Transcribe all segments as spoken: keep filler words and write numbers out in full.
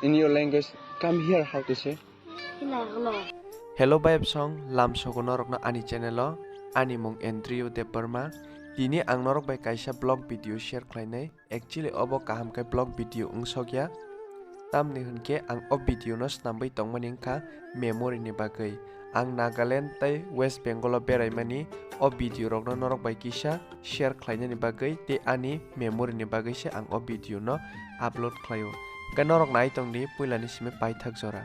In your language, come here, how to say? Hello, bai bsong, lam sogo norokno ani channel o, ani mung Andrew Debbarma. Tini ang norok bai kaisa vlog video share khlainai. Actually, obo kaham khe vlog video wngsokya. Tamni hwnkhe ang o video no snamwi tongmani wngkha memory ni bagwi. Ang Nagaland tei West Bengal o beraimani o video rokno norok bai kisa share khlainani bagwi tei ani memory ni bagwi se ang o video no upload khlaio. Hwnkhe norok nai tongdi puilani simi paithak jora.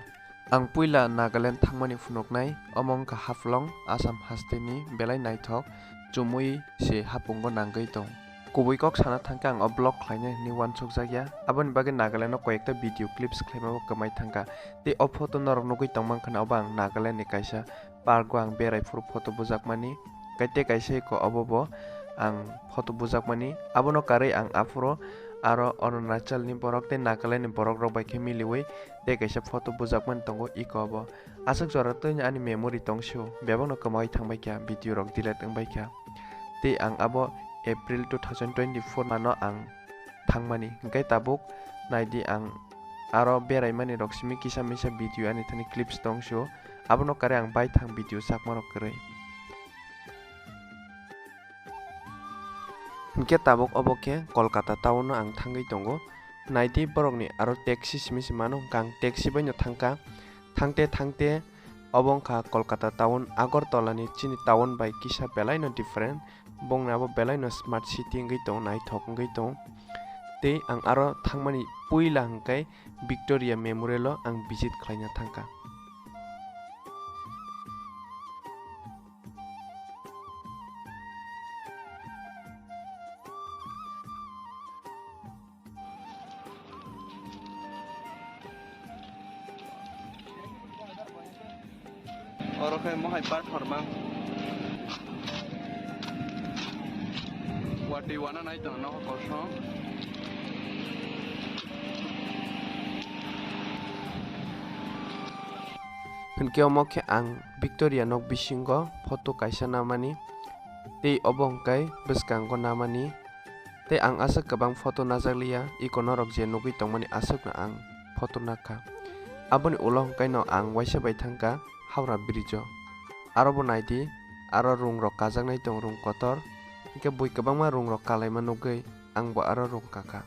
Ang puila Nagaland thangmani phunuknai, omo wngkha Haflong, Assam hasteni belai naithok, chumui se hapungo nangwi tong. Kubui kok sana thangkhe ang o vlog khlainai hwnwi uansukjakya, aboni bagwi Nagaland o koyekta video clips khlaimabo kwmai thangkha. Tei o photo norok nugwi tongmankha na, obo ang Nagaland ni kaisa park o ang berai phuru photo bujakmani, kai tei kaisa eko obo bo ang photo bujakmani. Abono karwi ang aphuru aro Arunachal ni borok tei Nagaland ni borok rok bai khe miliwi tei kaisa photo bujakmani tongo eko obo. Aswk jora tei ani memory tong sio, bebakno kwmawi thangbai kha, video rok delete wngbai kha. Tei ang abo April two thousand twenty-four mano ang thangmani, hwnkhe tabuk naidi ang aro beraimani rok simi kisa misa video ani thani clips tong sio, abono kare ang baithang video chakma rok kwrwi. Hwnkhe tabuk obo khe Kolkata town o ang thangwi tongo, naidi borokni aro taxi simi se mano, hwnkhe ang taxi bai no thangkha, thangte thangte obo wngkha Kolkata town, Agartala ni chini town bai kisa belai no different. Bongni abo belai no smart city wngwi tongo, naithok wngwi tongo. Tei ang aro thangmani puila hwnkhe Victoria Memorial o ang visit khlaina thangkha. Oro khe mohai pathor mang. Watwi wana nai tong nogo kosom. Hwnkhe omo khe ang Victoria nok bisingo photo kaisa namani, tei obo hwnkhe bwskango namani. Tei ang aswk kwbang photo najak liya, iko norok je nugwi tongmani aswkno ang photo nakha. Aboni ulo hwnkhe no ang waisa bai thangkha Howrah Bridge o. Aro bo naidi, aro rung rok kajaknai tong, rung kotor. Hwnkhe bui kwbangma rung rok kalaima nugwi ang bo aro rung kakha.